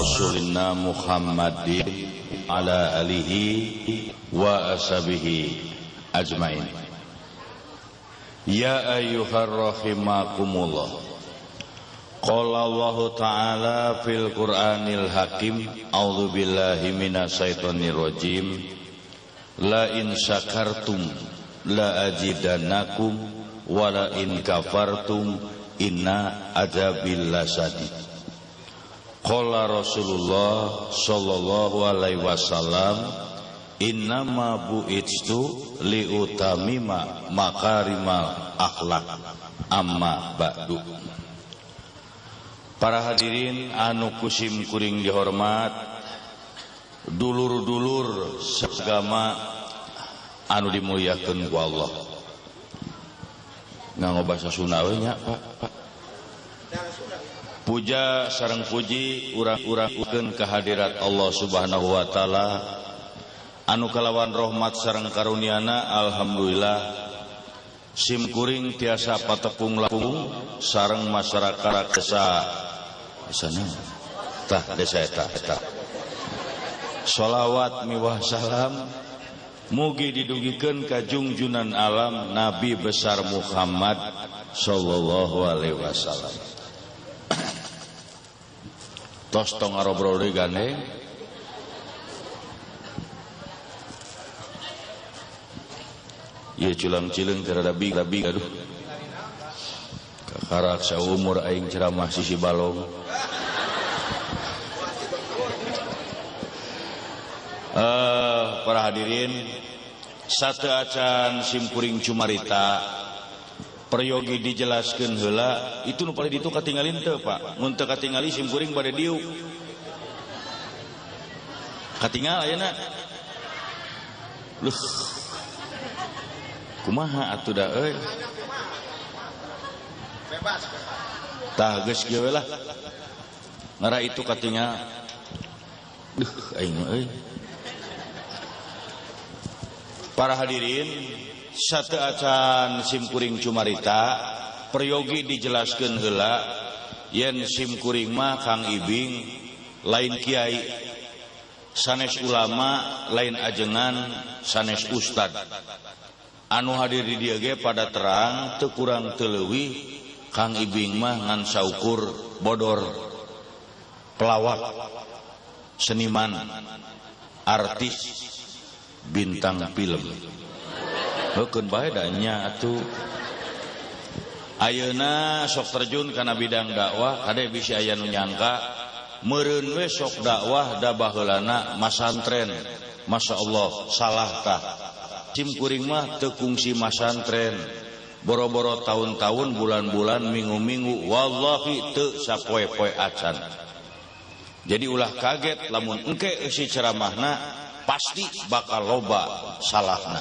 Rasulina Muhammadin ala alihi wa ashabihi ajmain. Ya ayyuhar rahimakumullah. Qala Allah ta'ala fil Qur'anil Hakim, a'udzu billahi minasyaitonir rajim. La in syakartum la azidannakum wa la in kafartum inna adzabil lasadid. Qala Rasulullah sallallahu alaihi wasallam, innama bu'itstu liutamima makarimal akhlak, amma ba'du. Para hadirin anu kusim kuring dihormat, dulur-dulur seagama anu dimuliakeun ku Allah. Nganggo basa Sunda we nya, Pak. Puja sareng puji urang-urangkeun kehadirat Allah Subhanahu wa taala anu kalawan rahmat sareng karuniana, alhamdulillah sim kuring tiasa patepung lapung sareng masyarakat desa sana tah desa eta eta. Sholawat miwah salam mugi didugikeun ka jungjunan alam Nabi besar Muhammad sallallahu alaihi wasallam. Tos tong ngarobrol deui gandeng. Ieu culang-cileung teh rada big aduh. Kakarak saumur aing ceramah sisi balong. Para hadirin, sateuacan simkuring cumarita peryogi dijelaskeun heula, itu nu paling ditu katingalin teu, Pak. Mun teu katingali simkuring bade diuk. Katingal ayeuna. Luh. Kumaha atuh da euy. Bebas. Tah geus kieu we lah. Ngara itu katingal. Duh aing mah euy. Para hadirin, sateuacan simkuring cumarita peryogi dijelaskeun heula yen simkuring mah Kang Ibing lain kiai, sanes ulama, lain ajengan, sanes ustad. Anu hadir di dieu ge pada terang teu kurang teu leuwih Kang Ibing mah ngan saukur bodor, pelawak, seniman, artis, bintang film. Heukeun bae da nya atuh. Ayeuna sok terjun kana bidang dakwah, kade bisi aya nu nyangka meureun we sok dakwah da baheulana masantren. Masyaallah, salah tah. Sim kuring mah teu kungsi masantren. Boro-boro tahun-tahun, bulan-bulan, minggu-minggu, wallahi teu sapoe-poe acan. Jadi ulah kaget lamun engke eusi ceramahna pasti bakal loba salahna.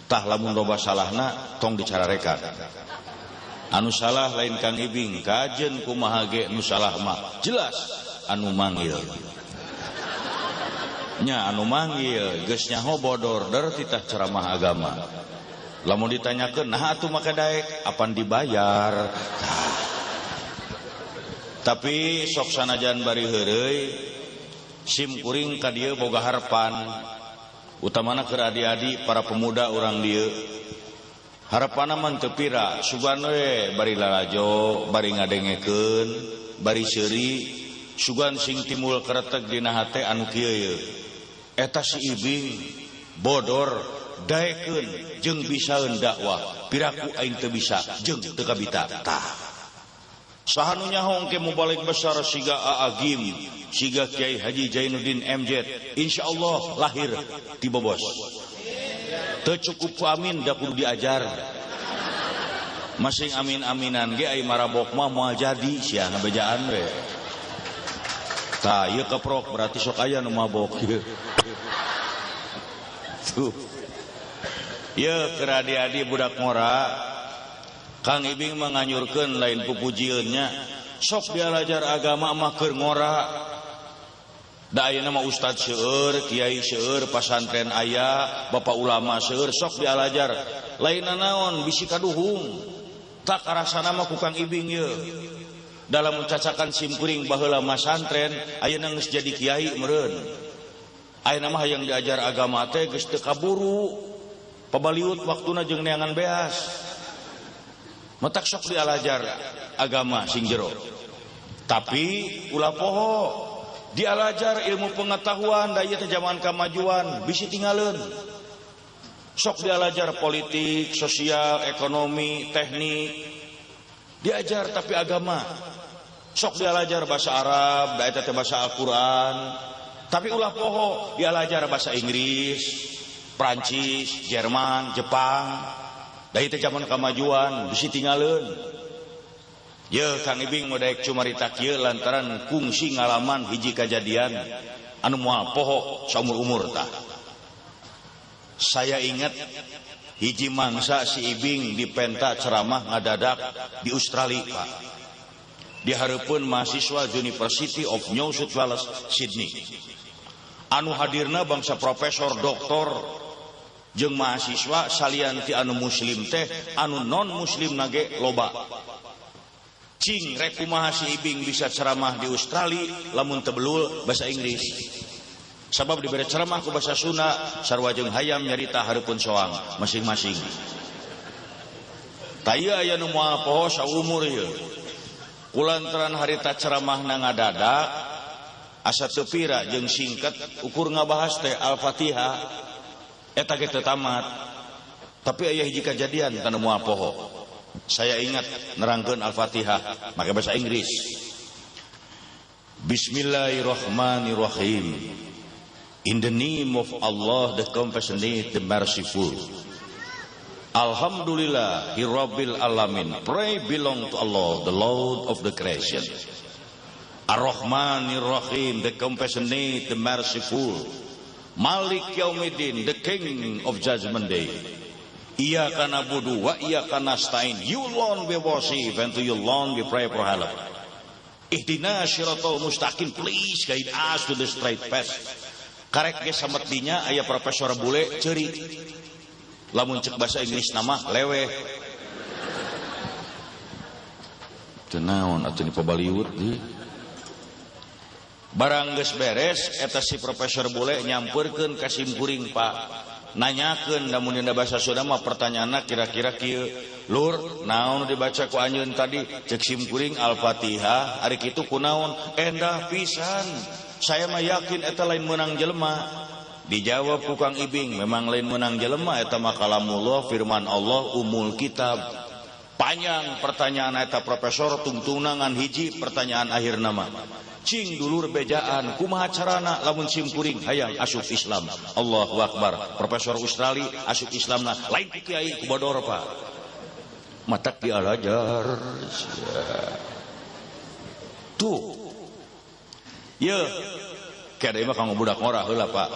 Tah lamun loba salahna tong dicararekan. Anu salah lain Kang Ibing, kajen kumaha ge nu salah mah jelas anu manggil. Nya anu manggil geus nyaho bodor der titah ceramah agama. Lamun ditanyakeun nah atuh make daek apan dibayar. Tah. Tapi sok sanajan bari heureuy sim kuring ka dieu boga harapan. Utamana keur adi-adi para pemuda urang dieu. Harapanna mah teu pira, sugan we bari lalajo, bari ngadengekeun, bari seuri, sugan sing timbul kereteg dina hate anu kieu ye. Eta si Ibing bodor daekeun jeung bisaeun dakwah, piraku aing teu bisa jeung teu kabita. Tah. Saha nu nyaho engke mubalig besar siga Aa Gim, siga Kiai Haji Jainuddin MZ, insyaallah lahir ti Bobos. Teu cukup ku amin da kudu diajar. Masing amin-aminan ge ai marabok mah moal jadi sia ngabejaan we. Tah ieu keprok berarti sok aya nu mabok ieu. Tuh. Ieu keur adi-adi budak ngora, Kang Ibing manganyurkeun lain pupujieun nya, sok dialajar agama mah keur ngora. Da ayeuna mah ustad seueur, kiai seueur, pasantren aya, bapak ulama seueur, sok dialajar. Lain naon bisi kaduhung. Tak karasana mah ku Kang Ibing ieu. Dalam cacakan simkuring baheula masantren ayeuna geus jadi kiai meureun. Ayeuna mah hayang diajar agama teh geus teu kaburu. Pabaliut waktuna jeung neangan beas. Matak sok dialajar agama sing jero. Tapi ulah poho dialajar ilmu pengetahuan da ieu teh zaman kamajuan bisi tingaleun. Sok dialajar politik, sosial, ekonomi, teknik. Diajar tapi agama. Sok dialajar bahasa Arab, da eta teh bahasa Al-Qur'an. Tapi ulah poho dialajar bahasa Inggris, Prancis, Jerman, Jepang. Da ieu teh zaman kamajuan bisi tingaleun. Ye Kang Ibing mau daek cumarita kieu lantaran kungsi ngalaman hiji kajadian anu moal poho saumur-umur tah. Saya ingat hiji mangsa si Ibing dipenta ceramah ngadadak di Australia, Pak. Di hareupeun mahasiswa University of New South Wales, Sydney. Anu hadirna bangsa profesor, doktor jeung mahasiswa salian ti anu muslim teh anu non muslim nage loba. Cing rek kumaha si Ibing bisa ceramah di Australia lamun teu belul bahasa Inggris. Sabab dibere ceramah ku bahasa Sunda sarua jeung hayam nyarita hareupeun soang masing-masing. Tah ieu aya nu moal poho saumur ieu. Kulantaran harita ceramahna ngadadak asa teu pira jeung singkat ukur ngabahas teh Al-Fatihah eta ge teu tamat. Tapi aya hiji kajadian tanu moal poho. Saya ingat nerangkeun Al-Fatihah make bahasa Inggris. Bismillahirrahmanirrahim. In the name of Allah, the compassionate, the merciful. Alhamdulillah, Rabbil Alamin. Pray belong to Allah, the Lord of the creation. Ar-Rahmanir Rahim, the compassionate, the merciful. Malik Yaumiddin, the King of Judgment Day. Iyyaka na'budu wa iyyaka nasta'in. You alone we worship and to you alone we pray for help. Ihdina shiratal mustaqim, please guide us to the straight path. Karek ge sametinya aya profesor bule ceurik. Lamun cek bahasa Inggris nama leweh. Teu naon atuh ni pabaliut deui. Barang geus beres eta si profesor bule nyampeurkeun ka simkuring, Pak. Nanyakeun lamun dina bahasa Sunda mah pertanyaanna kira-kira kieu. Lur, naon dibaca ku anjeun tadi? Cek simkuring Al-Fatihah, ari kitu kunaon? Endah pisan. Saya mah yakin eta lain meunang jelema. Dijawab ku Kang Ibing, memang lain meunang jelema eta mah kalamullah, firman Allah, umul kitab. Panjang pertanyaan eta profesor tungtungan hiji pertanyaan akhir nama. Cing dulur bejaan kumaha carana lamun simkuring hayang asup Islam. Allahu Akbar. Profesor Australia asup Islamna lain ku kiai ku bodor, Pak. Matak dialajar. Tuh. Ye, kada mah kanggo budak ngora heula, Pak.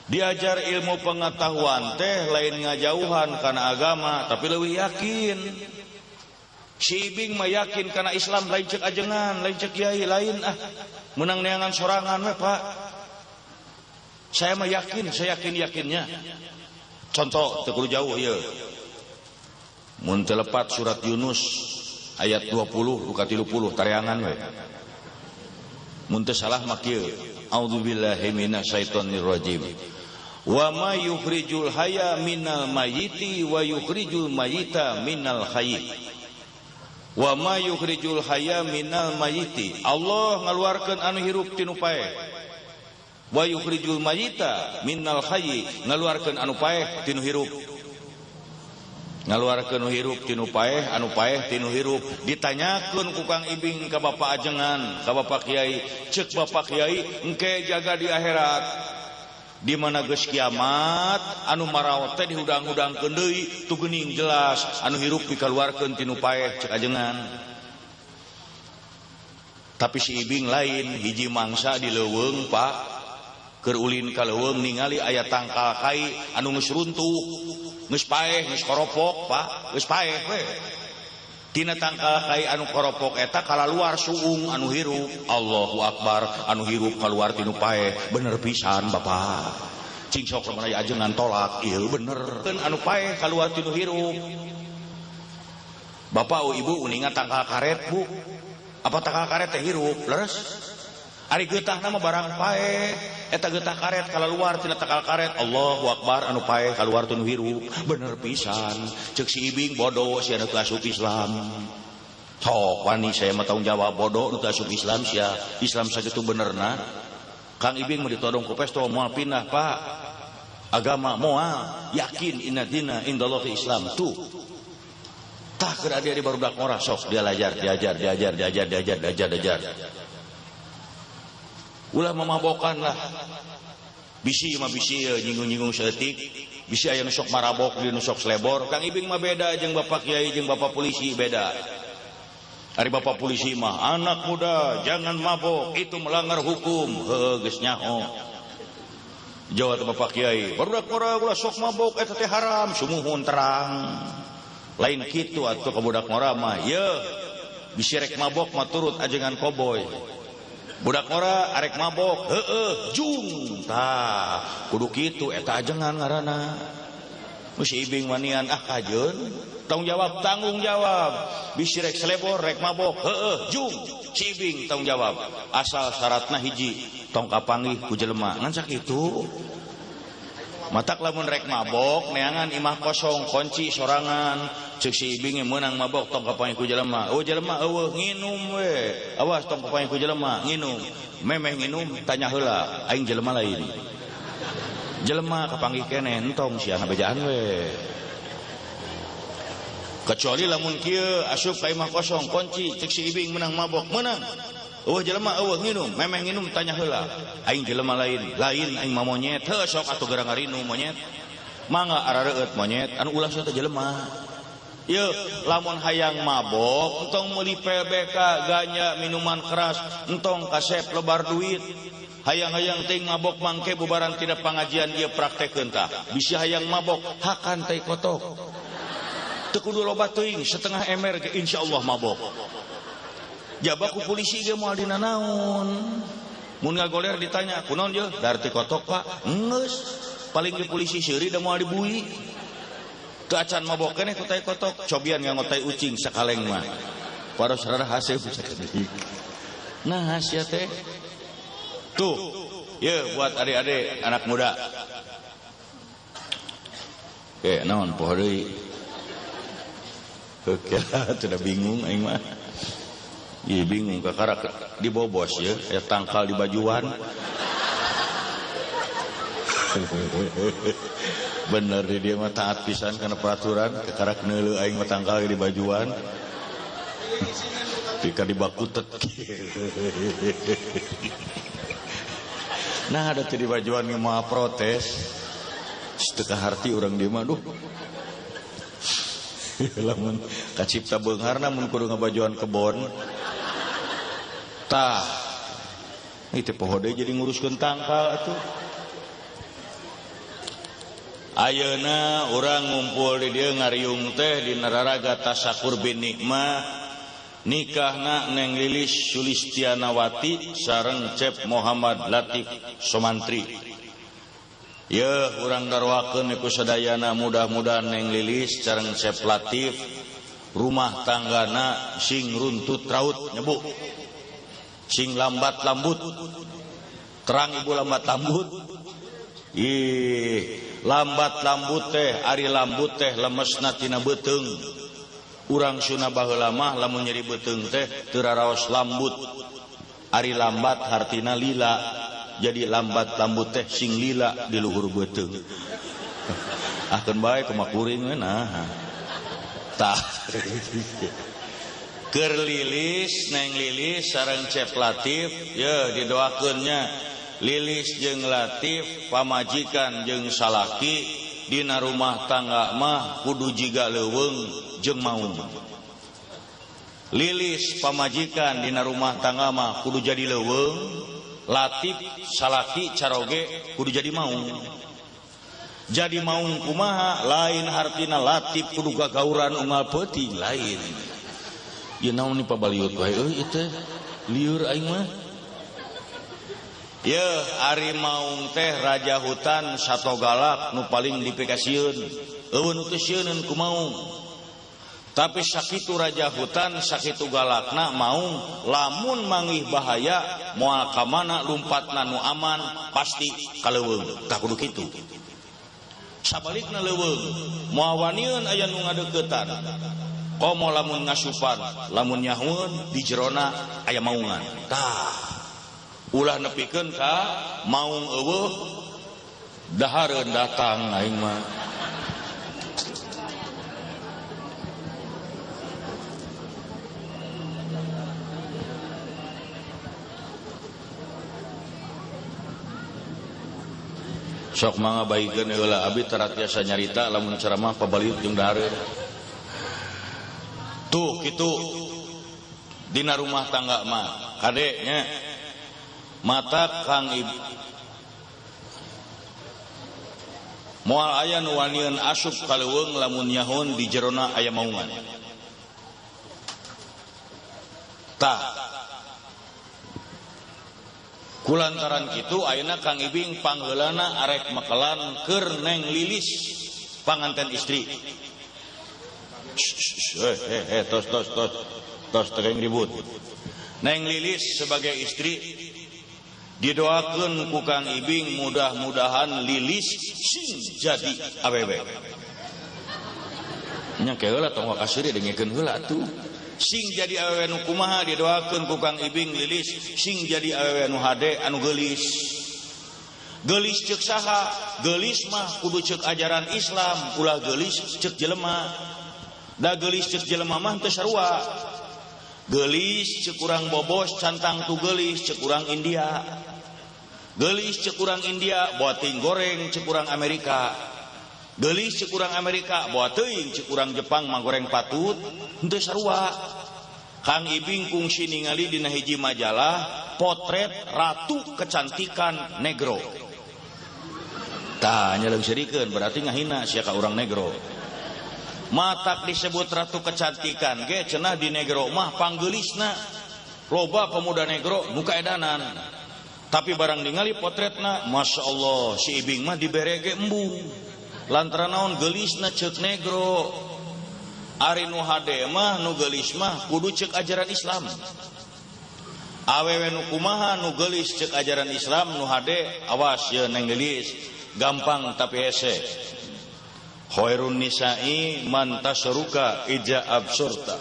Diajar ilmu pengetahuan teh lain ngajauhan kana agama tapi leuwih yakin. Si Ibing mah yakin kana Islam lain cek ajengan, lain cek kiai, lain ah. Menang neangan sorangan we, Pak. Saya mah yakin, saya yakin-yakinnya. Contoh teu kudu jauh ieu. Mun teu lepat surat Yunus ayat 20 ka 30 tareangan we. Mun teu salah mah kieu. A'udzubillahi minasyaitonir rajim. Wa ma yukhrijul hayya minal mayyiti wa yukhrijul mayyita minal hayy. Wa ma yukhrijul hayya minal mayyiti. Allah ngaluarkeun anu hirup tinu paeh. Wa yukhrijul mayyita minal hayy, ngaluarkeun anu paeh tinu hirup. Ngaluarkeun hirup tinu paeh, anu paeh tinu hirup. Ditanyakeun ku Kang Ibing ka Bapak Ajengan, ka Bapak Kiai, ceuk Bapak Kiai engke jaga di akhirat. Di mana geus kiamat anu maraot teh dihudang-hudangkeun deui tu geuning jelas anu hirup dikaluarkeun tinu paeh cek ajengan. Tapi si Ibing lain hiji mangsa di leuweung, Pak. Keur ulin ka leuweung ningali aya tangkal kai anu geus runtuh, geus paeh, geus koropok, Pak, geus paeh we. Tina tangkal kai anu koropok eta kalaluar suung anu hirup. Allahu Akbar, anu hirup kaluar tinu paeh. Bener pisan Bapak. Cing sok lamun aya ajengan tolak, ieu bener. Anu paeh kaluar tinu hirup. Bapak ibu uninga tangkal karet bu. Apa tangkal karet teh hirup leres? Ari getahna mah barang pae. Eta getah karet kaluar tina tangkal karet. Allahu akbar anu pae kaluar teu nu hirup. Bener pisan. Ceuk si Ibing bodoh sia nu asup Islam. Sok wani saya mah tanggung jawab bodoh nu asup Islam sia. Islam sakitu benerna. Kang Ibing mah ditodong ku pesto moal pindah Pak. Agama moal yakin inna dina indallahi Islam tuh. Tah keur adi-adi barudak ngora sok dia lajar, diajar, diajar, diajar, diajar, diajar, diajar. Ulah mamabokan lah. Bisi mah bisi nyinggung-nyinggung saeutik, bisi aya nu sok marabok, di nu sok slebor. Kang Ibing mah beda jeung bapak kiai jeung bapak polisi beda. Ari bapak polisi mah anak muda jangan mabok, itu melanggar hukum. Heuh geus nyaho. Jawa teh bapak kiai, barudak ngora ulah sok mabok eta teh haram, sumuhun terang. Lain kitu atuh ka budak ngora mah ye bisi rek mabok mah turut ajengan koboy. Budak ngora arek mabok heueuh jung tah kudu kitu eta ajengan ngaranna. Nu si Ibing manian ah kajeun tanggung jawab bisi rek selebor rek mabok heueuh jung si Ibing tanggung jawab asal syaratna hiji tong kapanggih ku jelema ngan sakitu. Matak lamun rek mabok neangan imah kosong kunci sorangan ceuk si Ibing meunang mabok tong kapanggih ku jelema. Oh jelema eueuh nginum we. Awas tong kapanggih ku jelema nginum. Memeh nginum tanya heula aing jelema lain. Jelema kapanggih keneh entong sia ngabejaan we. Kecuali lamun kieu asup ka imah kosong kunci ceuk si Ibing meunang mabok meunang. Eueuh jelema eueuh nginum, memeh nginum tanya heula. Aing jelema lain, lain aing mah monyet. Heuh sok atuh gerang ngarinum monyet. Mangga arareueut monyet anu ulah teh jelema. Yeuh lamun hayang mabok entong meuli PBK ganja minuman keras, entong kasep lebar duit. Hayang-hayang teuing mabok mangke bubaran tina pangajian ieu praktekeun tah. Bisi hayang mabok hakan tai kotok. Teu kudu loba teuing setengah ember ge insyaallah mabok. Jaba ku polisi ge moal dina naon. Mun ngagoler ditanya, "Kunaon jeuh?" "Dar ti kotok, Pak." Geus, paling ge polisi seuri da moal dibui. Teu acan mabok keneh ku tai kotok, cobian nganggo tai ucing sakaleng mah. Paros rada haseup sakedik. Nah, sia teh. Tuh, ye buat adik-adik anak muda. Oke, naon poho deui. Oke, sudah bingung aing mah. Ih bingung kakarak dibobos ya, aya tangkal di bajuan. Bener dia mah taat pisan kana peraturan, kakarak neuleuh aing mah tangkal di bajuan. Pika dibakutet. Nah ada teh di bajuan mah protes. Teu kaharti urang dieu mah duh. Lamun kacipta beungharna mun kudu ngabajuan kebon. Tah. Itu poho deui jadi nguruskeun tangkal atuh. Ayeuna urang ngumpul di dieu ngariung teh di nararaga tasakur bin nikmah nikahna Neng Lilis Sulistianawati sareng Cep Muhammad Latif Somantri. Yeuh urang darwakeun ku sadayana mudah-mudahan Neng Lilis sareng Cep Latif rumah tanggana sing runtut raut nyebu. Sing lambat lambut. Terang ibu lambat lambut. Ih, lambat lambut teh ari lambut teh lemesna tina beuteung. Urang Sunda baheula mah lamun nyeri beuteung teh teu raraos lambut. Ari lambat hartina lila. Jadi lambat lambut teh sing lila di luhur beuteung. Ah keun bae kumaha kuring we nah. Tah. Keur Lilis Neng Lilis sareng Cep Latif yeuh didoakeun nya. Lilis jeung Latif pamajikan jeung salaki dina rumah tangga mah kudu jiga leuweung jeung maung. Lilis pamajikan dina rumah tangga mah kudu jadi leuweung, Latif salaki caroge kudu jadi maung. Jadi maung kumaha lain hartina Latif kudu gagauran unggal peuting lain. Ieu naon ni pabaliut wae euy ieu teh lieur aing mah. Yeuh ari maung teh raja hutan sato galak nu paling dipikasieun. Eueuh nu teu sieuneun ku maung. Tapi sakitu raja hutan sakitu galakna maung lamun manggih bahaya moal ka mana lumpatna nu aman pasti ka leuweung. Tah kudu kitu. Sabalikna leuweung moal wanieun aya nu ngadeuketan. Komo lamun ngasupan, lamun nyahueun di jerona aya maungan. Tah ulah nepikeun ka maung eueuh dahareun datang aing mah. Sok mangga baikeun heula abi tara tiasa nyarita lamun ceramah pabaliut jeung dahareun. Tuh kitu dina rumah tangga mah kade nya mata Kang Ibu moal aya nu wanieun asup ka leuweung lamun nyahun di jerona aya maungan. Tah kulantaran kitu ayeuna Kang Ibing pangheulana arek mekelan keur Neng Lilis panganten istri. Tos tos tos tos teu ribut. Neng Lilis sebagai istri didoakeun ku Kang Ibing mudah-mudahan Lilis sing jadi awewe. Nya ke heula tong wakaseureun dengekeun heula atuh. Sing jadi awewe nu kumaha didoakeun ku Kang Ibing Lilis sing jadi awewe nu hade anu geulis. Geulis ceuk saha? Geulis mah kudu ceuk ajaran Islam, ulah geulis ceuk jelema. Da geulis ceuk jelema mah teu sarua. Geulis ceuk urang bobos cantang tu geulis ceuk urang India. Geulis ceuk urang India boa teuing goreng ceuk urang Amerika. Geulis ceuk urang Amerika boa teuing ceuk urang Jepang mah goreng patut henteu sarua. Kang Ibing kungsi ningali dina hiji majalah potret ratu kecantikan negro. Tah nya leungseurikeun berarti ngahina sia ka urang negro. Matak disebut ratu kecantikan ge cenah di negro mah panggeulisna. Loba pemuda negro nu kaedanan. Tapi barang ningali potretna Masya Allah si Ibing mah dibere ge embung. Lantaran naon geulisna ceuk negro. Ari nu hade mah nu geulis mah kudu ceuk ajaran Islam. Awewe nu kumaha nu geulis ceuk ajaran Islam nu hade awas ye Neng Lilis gampang tapi hese. Khairun nisa'i man tasruka ija absurta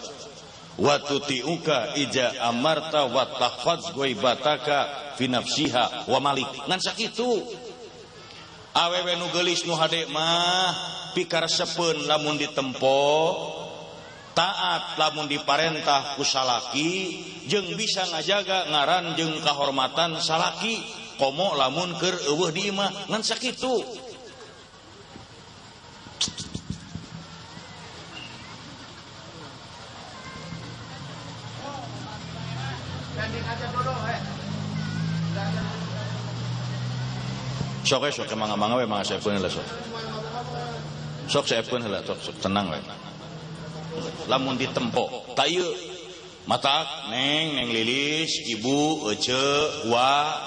wa tuti'uka ija amarta wa tahfaz ghaibataka fi nafsiha wa malik. Ngan sakitu. Awewe nu geulis nu hade mah pikaresepeun lamun ditempo, taat lamun diparentah ku salaki, jeung bisa ngajaga ngaran jeung kahormatan salaki, komo lamun keur eueuh di imah ngan sakitu. Sok we sok mangga-mangga we mangga seepkeun heula sok. Sok seepkeun heula sok tenang we. Lamun ditempo ta ieu matak Neng Neng Lilis ibu ece wa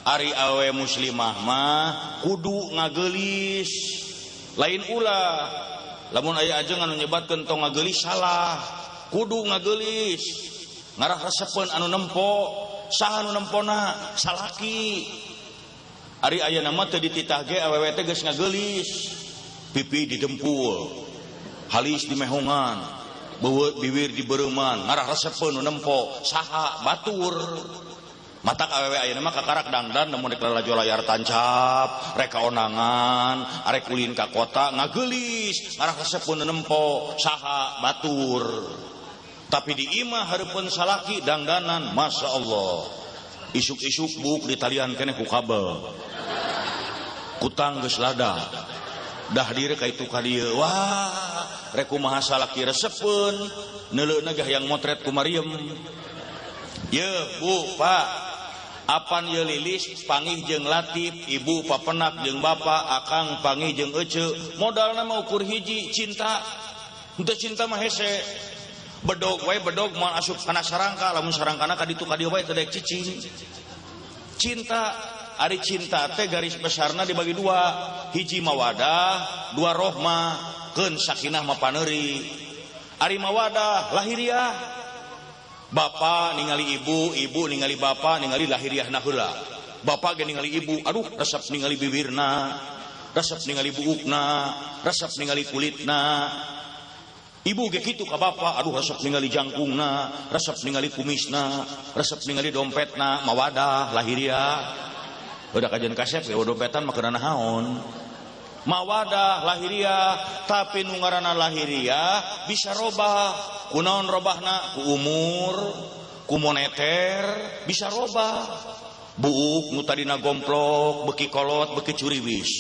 ari awe muslimah mah kudu ngageulis lain ulah. Lamun aya ajeung anu nyebatkeun tong ngageulis salah. Kudu ngageulis ngarah resepeun anu nempo, saha anu nempona salaki. Ari ayeuna mah teu dititah ge awewe teh geus ngageulis, pipi didempul, halis dimehongan, beuweut bibir dibereuman, ngarah resepeun nu nempo saha batur. Matak awewe ayeuna mah kakarak dangdan lamun rek lalajo layar tancap, rek kaonangan, arek ulin ka kota ngageulis, ngarah resepeun nu nempo saha batur. Tapi di imah hareupeun salaki dangdanan, Masya Allah. Isuk-isuk buk di talian keneh ku kabel. Kutang geus lada. Dah diri ka itu ka dieu. Wah, rek kumaha salaki resepeun, neuleuna ge hayang motret ku Mariam. Ye, Bu, Pak. Apan ye Lilis pangih jeung Latif, ibu papenak jeung bapa, akang pangih jeung ece. Modalna mah ukur hiji cinta. Henteu cinta mah hese. Bedog wae bedog moal asup kana sarangka, lamun sarangkana ka ditu ka dieu wae teu daek cicing. Cinta, ari cinta teh garis besarna dibagi dua, hiji mawadah, dua rohmah, keun sakinah mah paneuri. Ari mawadah lahiriah. Bapak ningali ibu, ibu ningali bapak, ningali lahiriahna heula. Bapak ge ningali ibu, aduh resep ningali bibirna, resep ningali buukna, resep ningali kulitna. Ibu ge kitu ka bapak, aduh resep ningali jangkungna, resep ningali kumisna, resep ningali dompetna, mawadah lahiriah. Udah kajian kasep ya dompetan mah keuna naon. Mawadah lahiriah, tapi nu ngaranna lahiriah bisa robah. Kunaon robahna? Ku umur, ku moneter bisa robah. Buuk nu tadina gomplok, beki kolot, beki curiwis.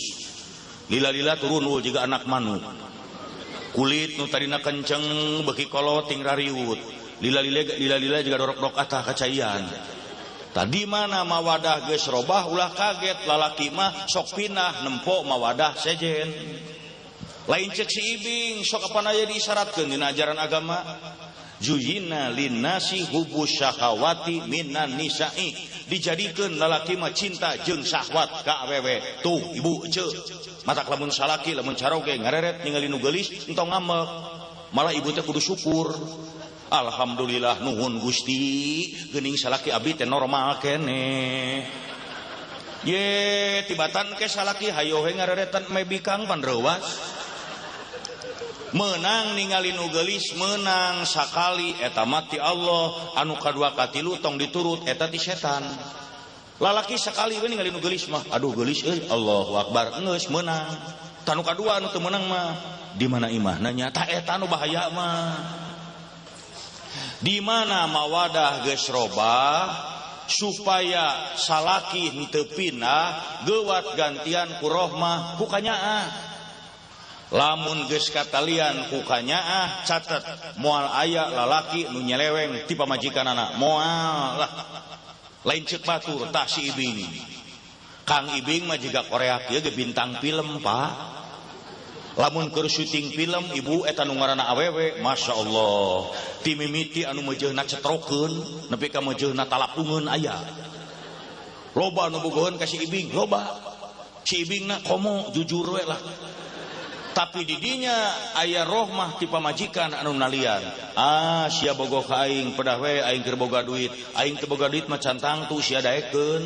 Lila-lila turun jiga anak manuk. Kulit nu tadina kenceng, beki kolot ting rariut. Lila-lila jiga dorok-dorok atah kacaian. Tadi mana mawadah geus robah ulah kaget, lalaki mah sok pinah nempo mawadah sejen. Lain cek si Ibing sok apan aya diisyaratkeun dina ajaran agama. Zuyina linnasi hubus syahawati minan nisa'i. Dijadikeun lalaki mah cinta jeung syahwat ka awewe. Tuh ibu ceu. Matak lamun salaki lamun caroge ngareret ningali nu geulis entong ngambek. Malah ibu teh kudu syukur. Alhamdulillah nuhun Gusti geuning salaki abdi teh normal keneh. Ye tibatan ke salaki hayo we ngareretan me bikang pan reuwas. Menang ningali nu geulis menang sakali eta mah ti Allah, anu kadua katilu tong diturut eta ti setan. Lalaki sakali we ningali nu geulis mah aduh geulis euy Allahu akbar geus meunang. Tanu kadua anu teu meunang mah di mana imahna nya ta eta nu bahaya mah. Di mana mawadah geus robah supaya salaki henteu pindah geuwat gantian ku rohmah ku kanyaah. Lamun geus katalian ku kanyaah catet moal aya lalaki nu nyeleweng ti pamajikanana moal lah. Lain ceuk batur tah si Ibing. Kang Ibing mah jiga Korea kieu ge bintang film Pak. Lamun keur syuting film ibu eta nu ngaranna awewe Masya Allah ti mimiti anu meujeuhna cetrokeun nepi ka meujeuhna talapungeun aya. Loba nu bogoheun ka si Ibing loba. Si Ibingna komo jujur we lah. Tapi didinya aya rohmah ti pamajikan anu nalian. Ah sia bogoh ka aing pedah we aing keur boga duit. Aing teu boga duit mah can tangtu sia daekeun.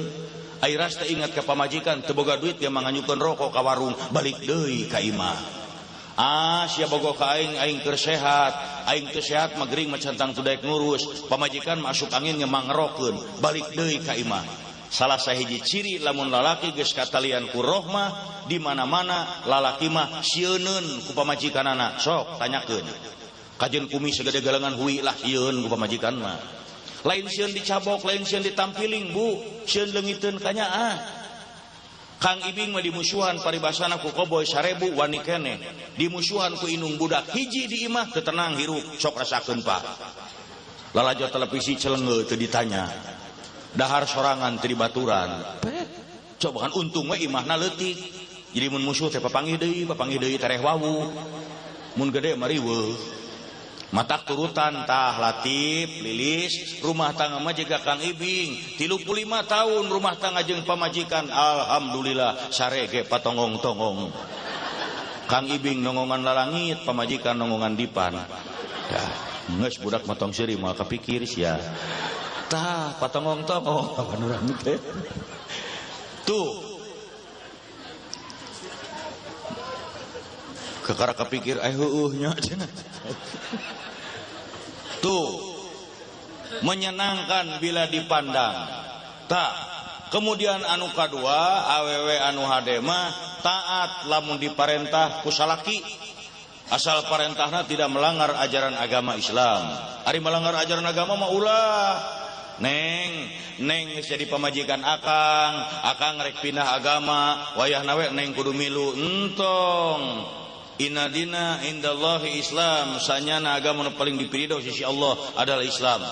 Airas teh ingat ka pamajikan teu boga duit dia manganyukeun rokok ka warung balik deui ka imah. Ah sia bogoh ka aing aing keur sehat, aing teu sehat mah gering mah can tangtu daek ngurus. Pamajikan masuk angin ge mangerokeun balik deui ka imah. Salah sahiji ciri lamun lalaki geus katalian ku rohmah di mana-mana lalaki mah sieuneun ku pamajikanana. Sok tanyakeun. Kajeun kumis sagede galengan hui lah sieun ku pamajikan mah. Lain sieun dicabok, lain sieun ditampiling, Bu. Sieun leungiteun kanyaah. Kang Ibing mah dimusuhan paribasana ku koboy 1000 wani keneh. Dimusuhan ku indung budak hiji di imah teu tenang hirup sok rasakeun Pak. Lalajo televisi celengeu teu ditanya. Dahar sorangan teu dibaturan. Coba kan untung we imahna leutik. Jadi mun musuh teh papanggih deui tereh wawu. Mun gede mah riweuh. Matak turutan tah Latif Lilis rumah tangga mah jiga Kang Ibing 35 tahun rumah tangga jeung pamajikan alhamdulillah sarege patongong-tongong. Kang Ibing nongongan lalangit pamajikan nongongan dipan. Ya geus budak mah tong seuri moal kapikir sia. Tah patongong-tongong kapan urang teh. Tuh kekara kapikir heueuh nya cenah. Tuh menyenangkan bila dipandang. Tak kemudian anu kadua awewe anu hade mah taat lamun diparentah ku salaki asal parentahna tidak melanggar ajaran agama Islam. Ari melanggar ajaran agama mah ulah. Neng, neng geus jadi pamajikan akang, akang rek pindah agama, wayahna we neng kudu milu entong. Inna dina indallahi Islam, sanyana agama nu paling dipirido sisi Allah adalah Islam.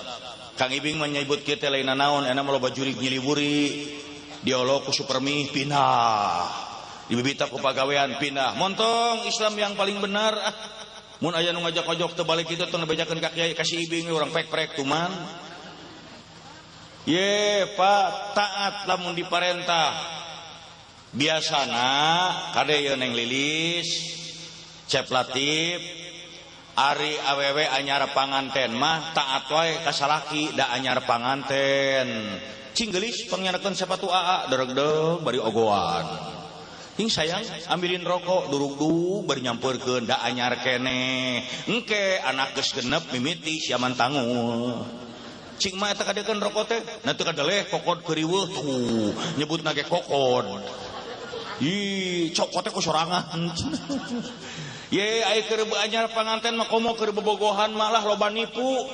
Kang Ibing menyebut kita lain naon, enak loba jurig nyiliburi, diolok ku supermi pindah, dibibita ku pagawean pindah. Montong Islam yang paling benar. Ah, mun aya nu ngajak-ngajak teu balik kitu tong dibejakeun ka kiai ka si Ibing urang pek-prek tuman. Ye Pak, taat lamun diparentah. Biasana kade ye Neng Lilis, Cep Latif, Ari awewe anyar panganten mah taat wae ka salaki da anyar panganten. Cing geulis pangnyarekeun sepatu aa deregdeg bari ogoan. Ing sayang ambilin rokok durugdug bari nyampeurkeun da anyar keneh. Engke anak geus genep mimiti siaman tangul. Cing mah eta kadekeun rokok teh, na teu kadeleh kokod keuriweuh tuh nyebutna ge kokod. Ih, cokot teh ku sorangan. Ye, ai keur anyar panganten mah komo keur bobogohan malah loba nipu.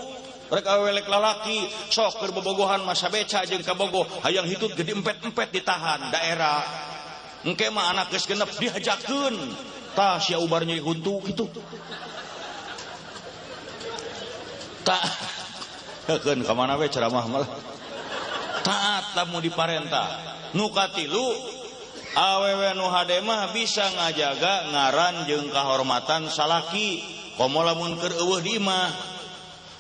Rek awewe lek lalaki, sok keur bobogohan mah sabeca jeung kabogoh, hayang hitut gede empet-empet ditahan daerah. Engke mah anak geus genep dihajakeun. Tah sia ubar nyeri huntu kitu. Tah keun ka mana we ceramah malah. Taat lamun diparentah. Nu katilu awewe nu hade mah bisa ngajaga ngaran jeung kahormatan salaki komo lamun keur eueuh di imah.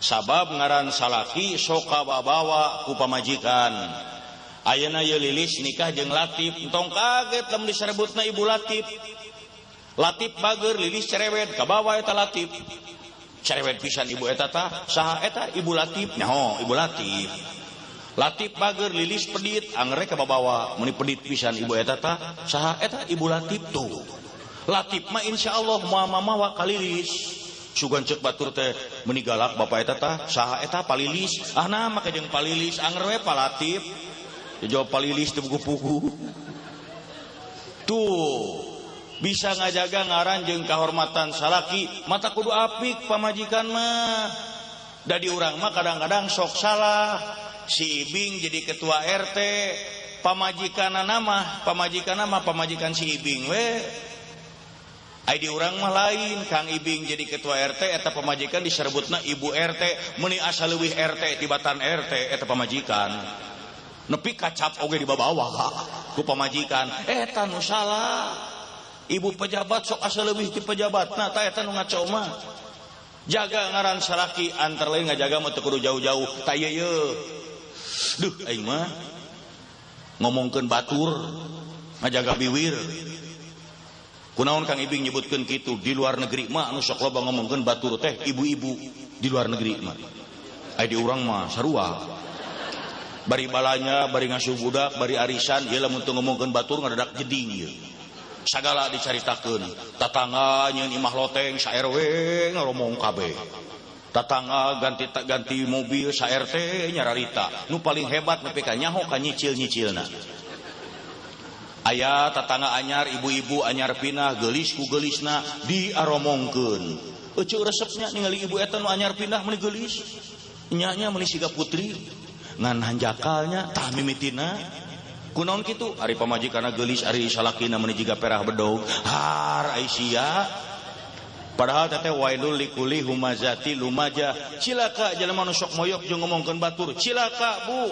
Sabab ngaran salaki sok kababawa ku pamajikan. Ayeuna ieu Lilis nikah jeung Latif, entong kaget lamun diserebutna Ibu Latif. Latif bager, Lilis cerewet, kabawa eta Latif. Cerewet pisan ibu eta tah, saha eta Ibu Latif? Nyaho, Ibu Latif. Latif bager, Lilis pedit, angere kababawa, meuni pedit pisan ibu eta tah, saha eta Ibu Latif tuh. Latif mah insyaallah moal mamawa ka Lilis. Sugan ceuk batur teh meuni galak bapak eta tah, saha eta Palilis. Ah nah make jeung Palilis, anger we Pa Latif. Jawab Palilis teu pugu-pugu. Tuh bisa ngajaga ngaran jeung kahormatan salaki, mata kudu apik pamajikan mah. Da di urang mah kadang-kadang sok salah. Si Ibing jadi ketua RT, pamajikanna mah, pamajikanna mah pamajikan si Ibing we. Ai di urang mah lain, Kang Ibing jadi ketua RT eta pamajikan diserebutna ibu RT, meuni asa leuwih RT tibatan RT eta pamajikan. Nepi kacap oge dibabawa ku pamajikan, eta nu salah. Ibu pejabat sok asa leuwih ti pejabatna, tah eta nu ngaco mah. Jaga ngaran salaki antara lain ngajaga mah teu kudu jauh-jauh, tah ieu ye. Duh aing mah ngomongkeun batur ngajaga biwir. Kunaon Kang Ibing nyebutkeun kitu, di luar negeri mah anu sok loba ngomongkeun batur teh ibu-ibu di luar negeri mah. Ai di urang mah sarua. Bari balanya, bari ngasuh budak, bari arisan, ieu lamun teu ngomongkeun batur ngadadak jeding ieu. Sagala dicaritakeun, tatangga nyeun imah loteng sa RW ngaromong kabeh. Tatangga ganti mobil sa RT nyararita. Nu paling hebat nepi ka nyaho ka nyicil-nyicilna. Aya tatangga anyar, ibu-ibu anyar pindah, geulis ku geulisna diaromongkeun. Euceu resepnya ningali ibu eta nu anyar pindah meuni geulis. Nya-nya meuni siga putri. Ngan hanjakalnya tah mimitina. Kunaon kitu? Ari pamajikanna geulis, ari salakina meuni jiga perah bedog. Har ai sia. Padahal teteh wailul likuli humazati lumaja. Cilaka jelema nu sok moyok jeung ngomongkeun batur. Cilaka, Bu.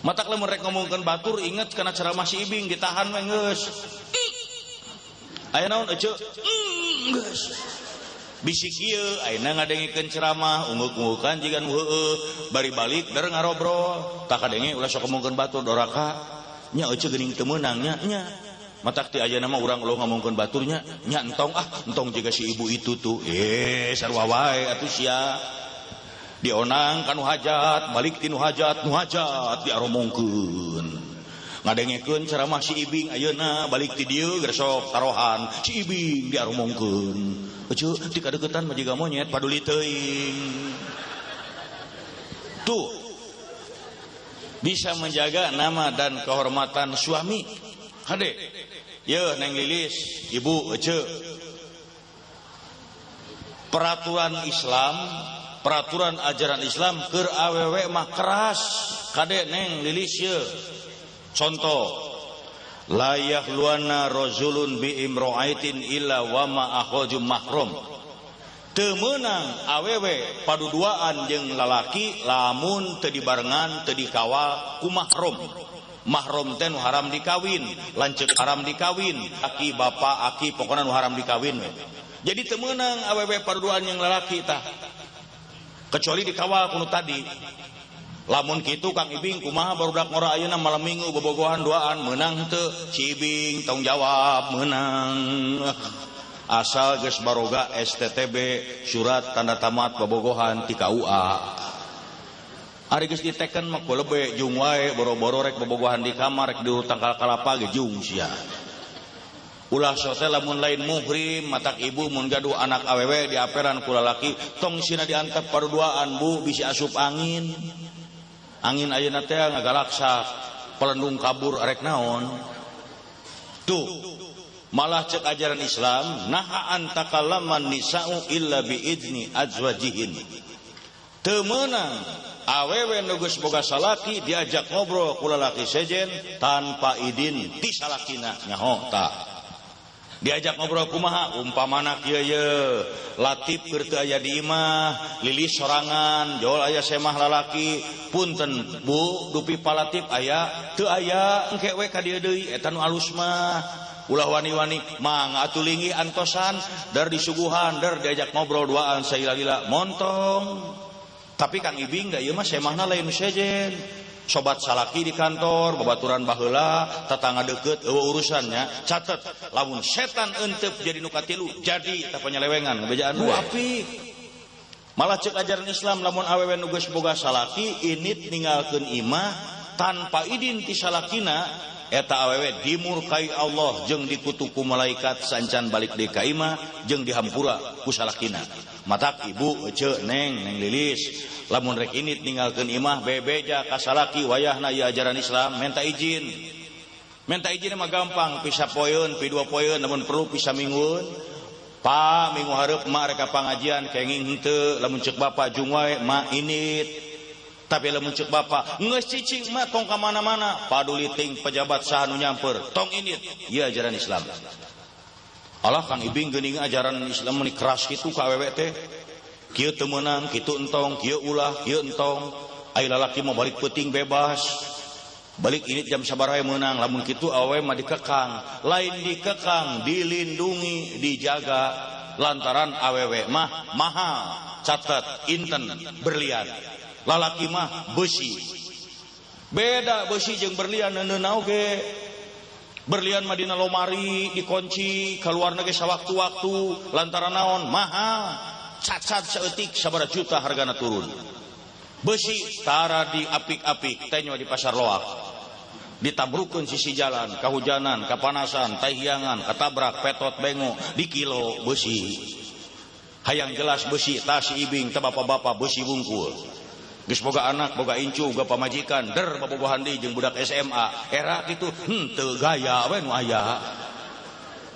Matak lamun rek ngomongkeun batur inget kana ceramah si Ibing ditahan we geus. Aya naon eceu? Geus. Bisik ieu ayeuna ngadengikeun ceramah ungeuk-ungukan jiga nu heueuh bari balik der ngarobrol. Tah kadenge ulah sok ngomongkeun batur doraka. Nya eceu geuning teu meunang nya nya. Matak ti ayeuna mah urang ulah ngomongkeun baturnya nya entong ah entong jiga si ibu itu tuh. Sarua wae atuh sia. Dionang ka nu hajat, balik ti nu hajat, nu hajat diaromongkeun. Ngadengekeun ceramah si Ibing ayeuna balik ti dieu geus sok tarohan si Ibing diaromongkeun. Euceu ti kadeuketan mah jiga monyet paduli teuing. Tuh bisa menjaga nama dan kehormatan suami. Hade. Yeuh Neng Lilis, Ibu eceu. Peraturan Islam, peraturan ajaran Islam keur awewe mah keras. Kade Neng Lilis yeuh. Contoh, la yakhluana rajulun bi imra'atin illa wa ma akhaju mahrum. Teu meunang awewe paduduaan jeung lalaki lamun teu dibarengan teu dikawal ku mahrum. Mahrum teh nu haram dikawin, lanceuk haram dikawin, aki bapa aki pokona nu haram dikawin we. Jadi teu meunang awewe paduduaan jeung lalaki tah. Kecuali dikawal ku nu tadi. Lamun kitu Kang Ibing kumaha barudak ngora ayeuna malam minggu bobogohan duaan meunang teu? Si Ibing tong jawab meunang. Asal geus baroga STTB surat tanda tamat bobogohan ti KUA. Ari geus diteken mah kulebe jung wae boro-boro rek bobogohan di kamar rek di tangkal kalapa ge jung sia. Ulah sote lamun lain muhrim matak ibu mun gaduh anak awewe diaperan ku lalaki tong sina diantep paduduaan bu bisi asup angin. Angin ayeuna teh ngagalaksak pelendung kabur arek naon. Tuh malah cek ajaran Islam naha antakallaman nisa'u illa biizni azwajihin. Teu meunang awewe nu geus boga salaki diajak ngobrol ku lalaki sejen tanpa idin ti salakina nyaho ta. Diajak ngobrol kumaha umpamana kieu ye Latif keur teu aya di imah lilis sorangan jol aya semah lalaki punten bu dupi palatif aya teu aya engke we ka dieu deui eta nu alus mah ulah wani-wani mangga atuh linggih antosan dar disuguhan dar diajak ngobrol duaan saila-lila montong. Tapi Kang Ibing da ieu mah semahna lain sejen sobat salaki di kantor babaturan baheula tetangga deket eueuh urusannya catet lamun setan entep jadi nu katilu jadi tah panyelewengan bejaan we apik. Malah cek ajaran Islam lamun awewe nu geus boga salaki init ninggalkeun imah tanpa idin ti salakina eta awewe dimurkai Allah jeung dikutuk ku malaikat sancan balik deui ka imah jeung dihampura ku salakina. Matak ibu ece neng neng lilis lamun rek init ninggalkeun imah bebeja ka salaki wayahna ieu ajaran Islam minta izin. Minta izin mah gampang pisa poeun pi dua poeun lamun perlu pisa minggueun. Pa minggu hareup mak rek ka pangajian kenging henteu lamun ceuk bapa jung wae mak init. Tapi lamun ceuk bapa geus cicing mah tong ka mana-mana paduli ting pejabat saha nu nyamper tong init ieu ajaran Islam. Allah Kang Ibing geuning ajaran Islam meni keras kitu ka awewe teh. Kieu teu meunang, kitu entong, kieu ulah, kieu entong. Ai lalaki mah balik peuting bebas. Balik init jam sabaraha meunang, lamun kitu awewe mah dikekang. Lain dikekang, dilindungi, dijaga lantaran awewe mah mahal, catet, inten, berlian. Lalaki mah besi. Beda besi jeung berlian neuneuna oge. Berlian mah dina lomari dikunci kaluarna ge sawaktu-waktu lantaran naon mahal cacat saeutik sabaraha juta hargana turun. Besi tara diapik-apik tenyo di pasar loak ditabrukeun sisi jalan kahujanan kapanasan tahiangan katabrak petot bengo di kilo besi. Hayang jelas besi tas ibing teh bapak-bapak besi bungkul. Geus boga anak, boga incu, boga pamajikan, der babogohan deui jeung budak SMA. Era kitu henteu gaya we nu aya.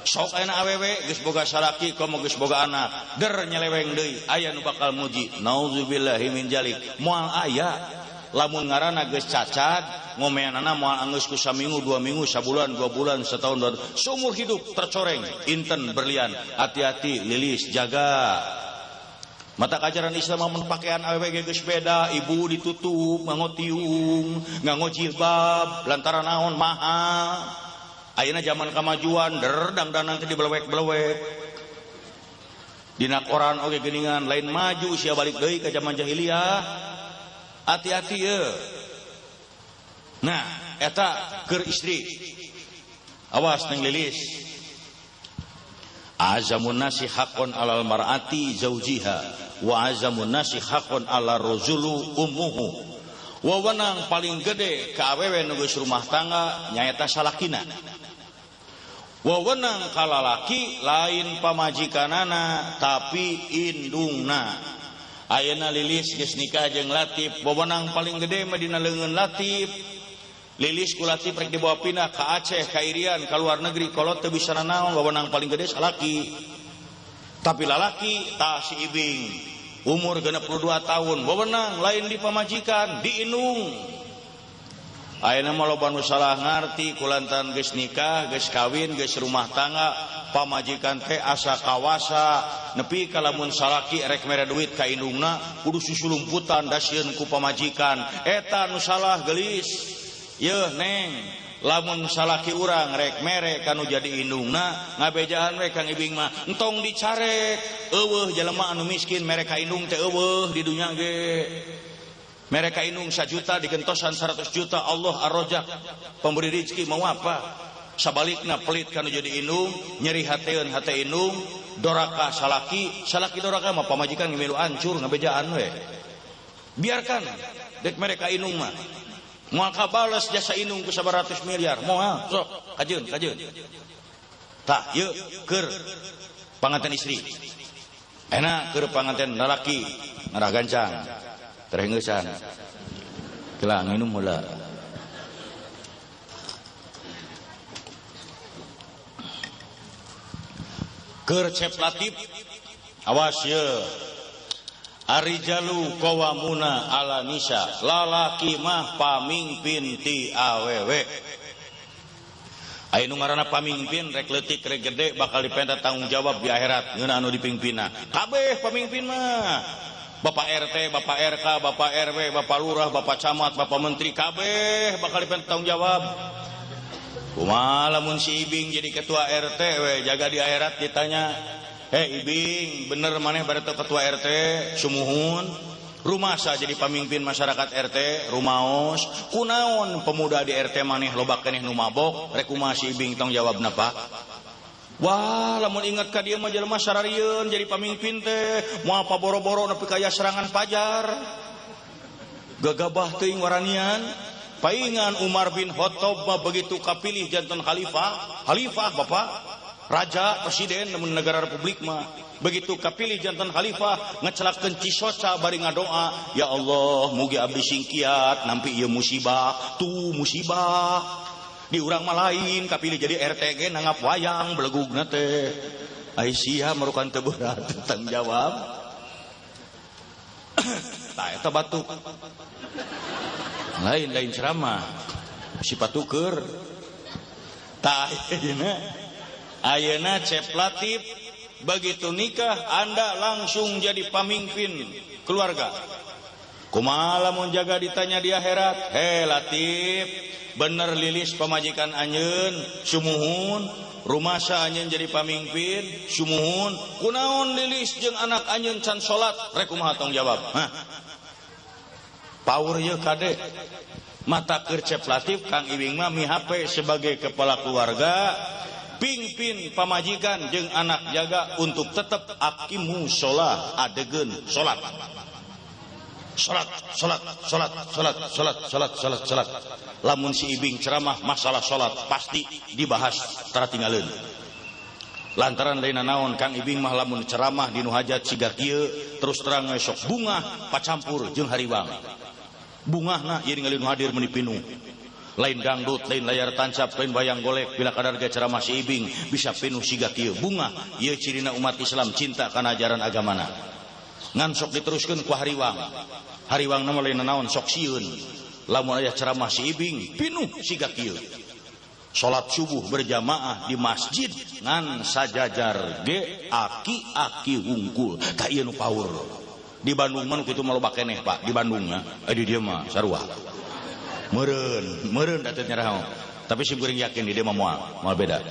Sok ayeuna awewe geus boga salaki komo geus boga anak, der nyeleweng deui, aya nu bakal muji. Nauzubillahi min jalik. Moal aya. Lamun ngaranna geus cacat, ngomeanana moal anggeus ku saminggu, 2 minggu, sabulan, 2 bulan, setahun, 2, seumur hidup tercoreng, inten berlian. Hati-hati lilis, jaga. Mata ajaran Islam mun pakaian awewe ge geus beda, ibu ditutup, nganggo tiung, nganggo jilbab, lantaran naon mahal. Ayeuna zaman kamajuan, der dangdanan teh dibelewek-belewek. Dina koran oge geuningan lain maju sia balik deui ka zaman jahiliyah. Hati-hati ye. Nah, eta keur istri. Awas neng lilis. Azamun nasi haqqon alal mar'ati zaujiha wa azamun nasi haqqon ala rajulu ummuhu. Wewenang paling gede ka awewe nu geus rumah tangga nyaeta salakina. Wewenang ka lalaki lain pamajikanana tapi indungna. Ayeuna lilis geus nikah jeung Latif, wewenang paling gede mah dina leungeun Latif. Lilis ku Latif rek dibawa pindah ka Aceh, ka Irian, ka luar negeri, kolot teu bisa nanaon, wewenang paling gede salaki. Tapi lalaki tah si Ibing umur 62 tahun, wewenang lain di pamajikan, di indung. Ayeuna mah loba nu salah ngarti kulantaran geus nikah, geus kawin, geus rumah tangga, pamajikan teh asa kawasa, nepi ka lamun salaki rek mere duit ka indungna kudu susulumputan dasieun ku pamajikan. Eta nu salah geulis. Yeuh neng, lamun salaki urang rek mere kanu jadi indungna ngabejaan we Kang Ibing mah entong dicarek. Eueuh jelema anu miskin mere ka indung teh eueuh di dunya ge. Mere ka indung 1 juta digentosan 100 juta, Allah ar-Razzaq pemberi rezeki mau apa. Sabalikna pelit kanu jadi indung, nyeri hateun hate indung, doraka salaki, salaki doraka mah pamajikan milu hancur ngabejaan we. Biarkan dek mereka inung mah. Moal kabales jasa inung ku 100 miliar. Moal sok kajeun kajeun. Tah ieu keur panganten istri. Enak keur panganten lalaki ngarah gancang. Terengeusan. Kela nginum heula. Keur Cep Latif awas ye. Arijalu qawamuna ala nisa, lalaki mah pamingpin ti awewe. Aya nu ngaranna pamingpin rek leutik rek gede bakal dipenta tanggung jawab di akhirat ngeunah anu dipingpinna. Kabeh pamingpin mah. Bapak RT, Bapak RK, Bapak RW, Bapak Lurah, Bapak Camat, Bapak Menteri kabeh bakal dipenta tanggung jawab. Kumaha lamun si Ibing jadi ketua RT we jaga di akhirat ditanya, "Hei Ibing, bener maneh bade ketua RT sumuhun? Rumasa jadi pamimpin masyarakat RT rumaos, kunaon pemuda di RT maneh loba keneh nu mabok, rek kumaha si Ibing tanggung jawabna Pak?" Wah, lamun ingat ka dieu mah jelema sararieun jadi pamimpin teh, moal paboro-boro nepi ka aya serangan pajar. Gagabah teuing waranian. Paingan Umar bin Khattab mah begitu kapilih janten khalifah, khalifah Bapak, raja, presiden namun negara republik mah. Begitu kapilih janten khalifah ngecelakeun cisoca bari ngadoa, ya Allah, mugi abdi singkiat nampi ieu musibah, tuh musibah. Di urang mah lain kapilih jadi RTG nanggap wayang belegugna teh. Ai sia merukan teu berat tanggung jawab. Tah eta batuk. Lain-lain ceramah sifat tuker. Tah ayeuna ayeuna Cep Latif begitu nikah Anda langsung jadi pamimpin keluarga. Kumaha lamun jaga ditanya di akhirat, "He Latif, bener lilis pamajikan anjeun sumuhun, rumasa anjeun jadi pamimpin sumuhun, kunaon lilis jeung anak anjeun can salat, rek kumaha tanggung jawab?" Hah? Power ye kade. Mata keur Cep Latif Kang Ibing mah mihape sebagai kepala keluarga, pingpin pamajikan jeung anak jaga untuk tetap akimu sholah adegeun salat. Salat, salat, salat, salat, salat, salat, salat, salat. Lamun si Ibing ceramah masalah salat pasti dibahas tara tinggaleun. Lantaran lain naon Kang Ibing mah lamun ceramah di nu hajat siga kieu terus terang we sok bungah pacampur jeung hariwang. Bungahna ieu ningali nu hadir meuni pinuh. Lain dangdut, lain layar tancap, lain wayang golek, bila kadar ge ceramah si Ibing bisa pinuh siga kieu. Bungah ieu cirina umat Islam cinta kana ajaran agamana. Ngan sok diteruskeun ku hariwang. Hariwang mah lain naon sok sieun. Lamun aya ceramah si Ibing pinuh siga kieu. Salat subuh berjamaah di masjid ngan sajajar ge aki-aki wungkul. Tah ieu nu power. Di Bandung mah kitu mah loba keneh Pak, di Bandung mah. Di dieu mah sarua. Meureun, meureun da teu nyaraho. Tapi sim kuring yakin di dieu mah moal beda.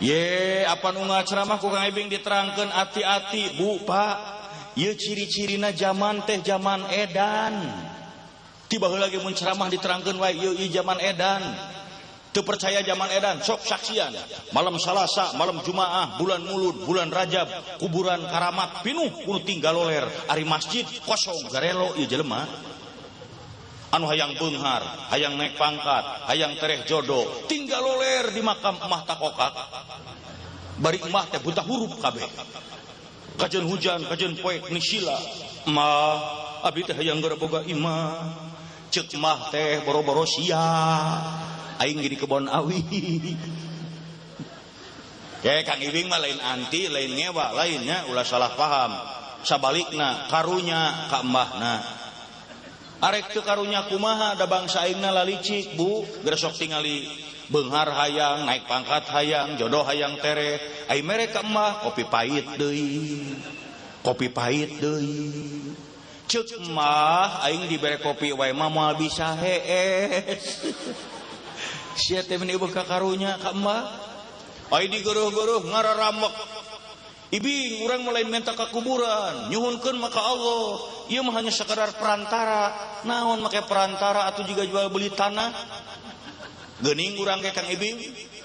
Ye, apa nu ngaceramah ku Kang Ibing diterangkeun ati-ati, Bu, Pak. Ieu ciri-cirina zaman teh zaman edan. Tiba heula ge mun ceramah diterangkeun wae ieu zaman edan. Teu percaya zaman edan, sok saksian. Malam Salasa, malam Jumaah, bulan Mulud, bulan Rajab, kuburan karamat pinuh kudu tinggal loler. Ari masjid kosong garelo ieu jelema. Anu hayang beunghar, hayang naik pangkat, hayang tereh jodoh, tinggal loler di makam emah takokak. Bari emah teh buta huruf kabeh. Kajeun hujan, kajeun poek nisila. Emah, abdi teh hayang geura boga imah. Ceuk emah teh boro-boro sia. Aing di kebon awi. Ke Kang Ibing mah lain anti, lain ngewa, lainnya ulah salah paham. Sabalikna karunya ka embahna. Arek teu karunya kumaha da bangsa aingna lalicik, Bu. Geus sok tingali beunghar hayang, naik pangkat hayang, jodoh hayang tereh. Ai mere ka emah kopi pahit deui. Kopi pahit deui. Ceuk emah aing dibere kopi wae mah moal bisa hees. Sia teh meuni eueuh ka karunya ka emah. Ai digeureuh-geureuh ngararamek. Ibing urang mulai minta ka kuburan, nyuhunkeun mah ka Allah. Ieu mah hanya sekadar perantara. Naon make perantara atuh juga jual beli tanah. Geuning urang ge Kang Ibing.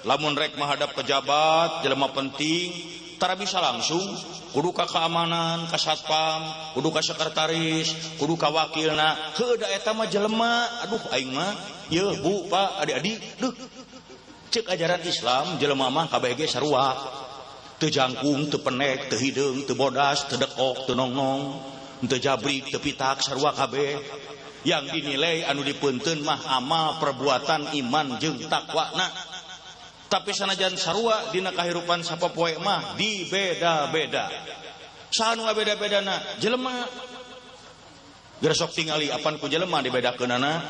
Lamun rek menghadap pejabat jelema penting tara bisa langsung, kudu ka keamanan, ka satpam, kudu ka sekretaris, kudu ka wakilna. Heuh da eta mah jelema, aduh aing mah, yeuh bu, pak, adik-adik, duh. Cek ajaran Islam jelema mah kabeh ge sarua. Teu jangkung, teu penek, teu hideung, teu bodas, teu dekok, teu nongnong, teu jabrik, teu pitak, sarua kabeh. Yang dinilai anu dipeunteun mah amal perbuatan iman jeung takwana. Tapi sanajan sarua dina kahirupan sapopoe mah dibeda-beda. Saha nu ngabeda-bedana? Jelema. Geura sok tingali apan ku jelema dibedakeunana.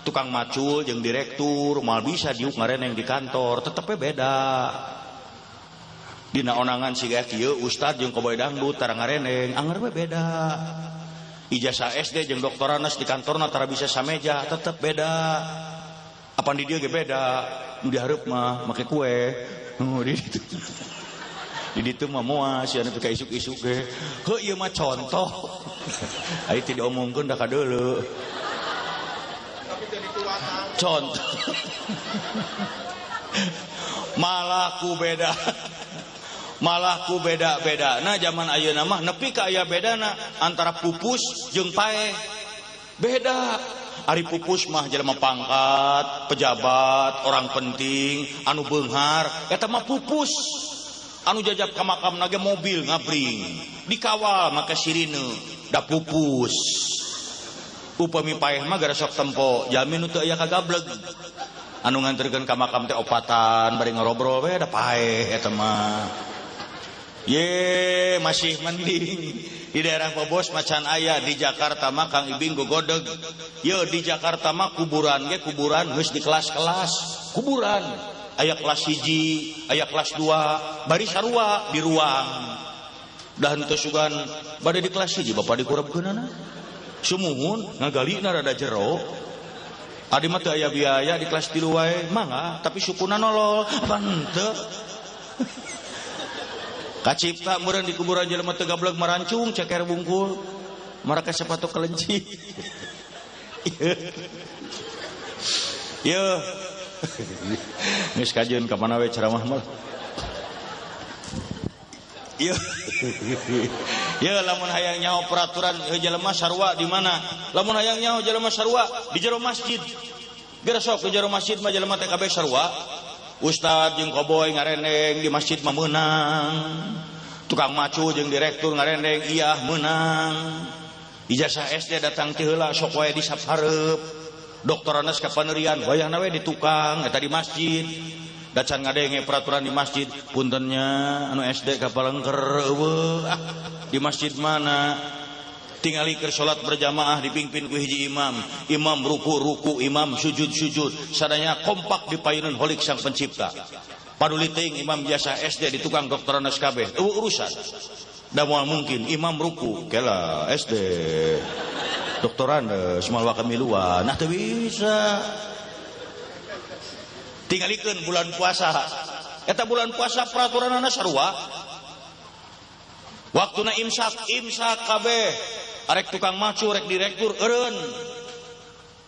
Tukang macul jeung direktur moal bisa diuk ngareneng di kantor, tetep we beda. Dina onangan siga kieu ustad jeung koboy dangdut tara ngareneng, anger we beda. Ijazah SD jeung doktoranas di kantorna tara bisa sameja, tetep beda. Apan di dieu ge beda. Nu dihareup mah make kue. Nu di ditu. Di ditu mah moal sia nepi ka isuk-isuk ge. Heuh ieu mah contoh. Ai teu diomongkeun da kadeuleu. Contoh. Malah ku beda. Malah ku beda-beda. Nah zaman ayeuna mah nepi ka aya bedana antara pupus jeung paeh. Beda. Ari pupus mah jelema pangkat, pejabat, orang penting, anu beunghar, eta mah pupus. Anu jajab ka makamna ge mobil ngabring, dikawal make sirine, da pupus. Upami paeh mah gara sok tempo, jamin nu teu aya kagableg. Anu nganterkeun ka makam teh opatan bari ngarobrol we da paeh eta mah. Ye, masih mending di daerah Bobos macan aya, di Jakarta mah Kang Ibing gogodeg. Ye, di Jakarta mah kuburan ge kuburan geus di kelas-kelas, kuburan aya kelas 1, aya kelas 2, bari sarua di ruang. Da henteu sugan bade di kelas 1 bapak dikurebkeunana. Sumuhun ngagalina rada jero. Adi mah teu aya biaya di kelas 3 wae, mangga, tapi sukuna nolol, apa henteu? Kacipta meureun di kuburan jelema teu gableg marancung ceker bungkul marake sepatu kelenci. Yeuh. Geus kajeun ka mana we ceramah mah. Yeuh. Yeuh lamun hayang nyaho peraturan jelema sarua di mana? Lamun hayang nyaho jelema sarua di jero masjid. Geura sok di jero masjid mah jelema teh kabeh sarua. Ustad jeung koboy ngarendeng di masjid mah meunang. Tukang macu jeung direktur ngarendeng iya meunang. Ijazah SD datang ti heula sok wae di sap hareup. Doktoranas ka panerian wayahna we di tukang eta di masjid. Da can ngadenge peraturan di masjid, puntennya anu SD ka palengker eueuh. Ah, di masjid mana? Tingali keur salat berjamaah dipimpin ku hiji imam, imam ruku-ruku, imam sujud-sujud, sadaya kompak di payunan holik sang pencipta. Paduli teuing imam biasa SD di tukang doktoranas kabeh, eueuh urusan. Da moal mungkin imam ruku, kela SD doktoranas moal wakamiluan, nah teu bisa. Tingalikeun bulan puasa. Eta bulan puasa peraturanana sarua. Waktuna imsak, imsak kabeh. Arek tukang macu, rek direktur, eureun.